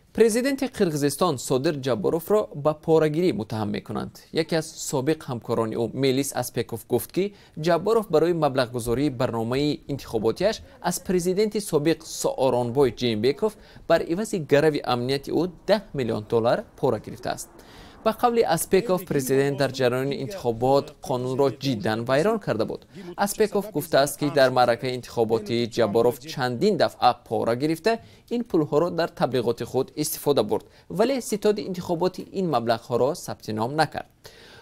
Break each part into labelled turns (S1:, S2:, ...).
S1: Президенти Қирғизистон Содир Ҷабборовро ба порагирӣ муттаҳам мекунанд. Яке аз собиқ ҳамкорони ӯ, Мелис Аспеков, гуфт, ки Ҷабборов барои маблағгузории барномаи интихоботиаш аз президенти собиқ Сооронбой Ҷеинбеков бар ивази гарави амнияти ӯ 10 миллион доллар пора гирифтааст. Ба қавли Аспеков, президент дар ҷараёни интихобот қонунро ҷиддан вайрон карда буд. Аспеков гуфтааст, ки дар маъракаи интихоботии Ҷабборов чандин дафъа пора гирифта, ин пулҳоро дар таблиғоти худ истифода бурд, вале ситоди интихоботи ин маблағҳоро сабти ном накард.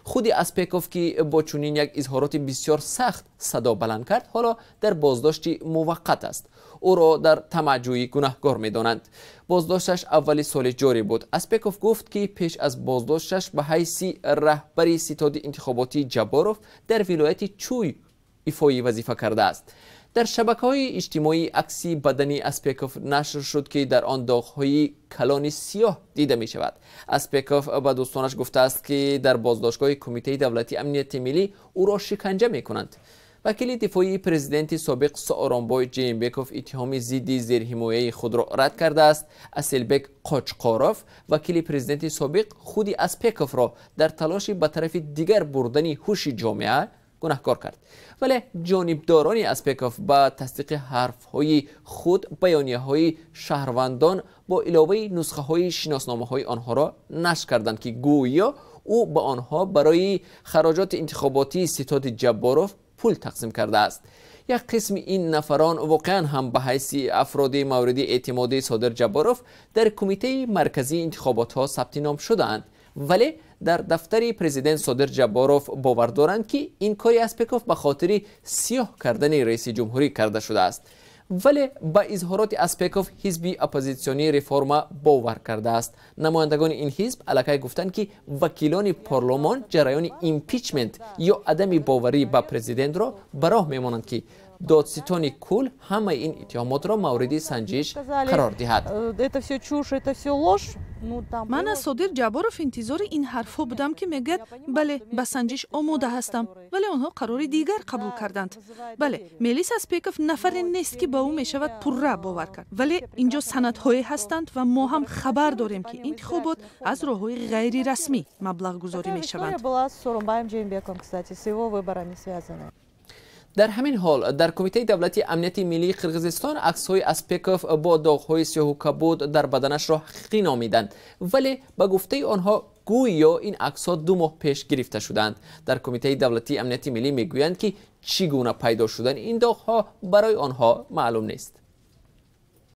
S1: Худи Аспеков, ки бо чунин як изҳороти бисёр сахт садо баланд кард, ҳоло дар боздошти муваққат аст. Ӯро дар тамаъҷӯӣ гунаҳгор медонанд. Боздошташ аввали соли ҷорӣ буд. Аспеков гуфт, ки пеш аз боздошташ ба ҳайси раҳбари ситоди интихоботии Ҷабборов дар вилояти Чӯй ифои вазифа кардааст. Дар шабакаҳои иҷтимоӣ акси бадани Аспеков нашр шуд, ки дар он доғҳои калони сиёҳ дида мешавад. Аспеков ба дӯстонаш гуфтааст, ки дар боздоштгоҳи Кумитаи давлатии амнияти миллӣ ӯро шиканҷа мекунанд. Вакили дифоии президенти собиқ Сооронбой Ҷеинбеков иттиҳоми зидди зерҳимояи худро рад кардааст. Аселбек Қочқоров, вакили президенти собиқ, худи Аспековро дар талоши ба тарафи дигар бурдани ҳуши ҷомеа гунаҳкор кард. Вале ҷонибдорони Аспеков ба тасдиқи ҳарфҳои худ баёнияҳои шаҳрвандон бо иловаи нусхаҳои шиносномаҳои онҳоро нашр карданд, ки гӯё ӯ ба онҳо барои хароҷоти интихоботии ситоди Ҷабборов пул тақсим кардааст. Як қисми ин нафарон воқеан ҳам ба ҳайси афроди мавриди эътимоди Содир Ҷабборов дар Кумитаи марказии интихоботҳо сабти ном шудаанд, вале дар дафтари президент Содир Ҷабборов бовар доранд, ки ин кори Аспеков ба хотири сиёҳ кардани раиси ҷумҳурӣ карда шудааст. Вале ба изҳороти Аспеков ҳизби оппозитсионии Реформа бовар кардааст. Намояндагони ин ҳизб аллакай гуфтанд, ки вакилони парлумон ҷараёни импичмент ё адами боварӣ ба президентро ба роҳ мемонанд, ки додситони кул ҳамаи ин иттиҳомотро мавриди санҷиш қарор диҳад.
S2: Ман аз Содир Ҷабборов интизори ин ҳарфҳо будам, ки мегӯяд: «Бале, ба санҷиш омода ҳастам», вале онҳо қарори дигар қабул карданд. Бале, Мелис Аспеков нафаре нест, ки ба ӯ мешавад пурра бовар кард, вале инҷо санадҳое ҳастанд ва мо ҳам хабар дорем, ки интихобот аз роҳҳои ғайрирасмӣ маблағгузорӣ мешаванд.
S1: Дар ҳамин ҳол, дар Кумитаи давлатии амнияти миллии Қирғизистон аксҳои Аспеков бо доғҳои сиёҳу кабуд дар баданашро ҳақиқӣ номиданд, вале ба гуфтаи онҳо, гӯё ин аксҳо 2 моҳ пеш гирифта шуданд. Дар Кумитаи давлатии амнияти миллӣ мегӯянд, ки чӣ гуна пайдо шудани ин доғҳо барои онҳо маълум нест.